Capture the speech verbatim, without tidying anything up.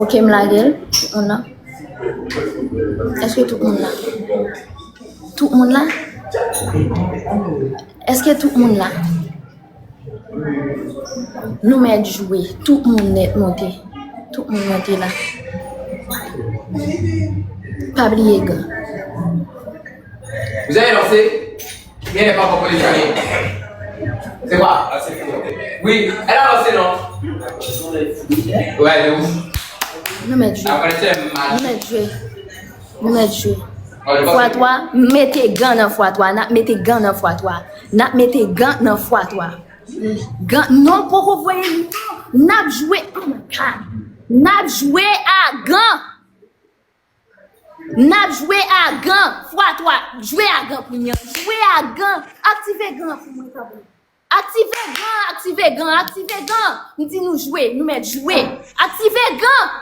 Ok, m lage l. Tout moun la? Èske tout moun la? Tout moun la? Èske tout moun la? Nou mèt jwe. Tout moun nèt monte. Tout moun monte la. Pa bliye gan. Vous avez lancé? Bien, pas encore les années. C'est quoi? Oui, elle a lancé, non? Ouais, de ouf. Nou mèt jwe. Après, c'est mal. Nou mèt jwe. Nou mèt jwe. Fwa twa, mete gan nan fwa twa. N ap mete gan nan fwa twa. N ap mete gan nan fwa twa. Gan, non, poko voye li, non. N ap jwe, oh my God. N ap jwe a gan. N ap jwe a gan. Fwa twa, jwe a gan kounye a. Jwe a gan. Aktive gan pou mwen, tanpri. Aktive gan, aktive gan, aktive gan. M di nou jwe, nou mèt jwe. Aktive gan.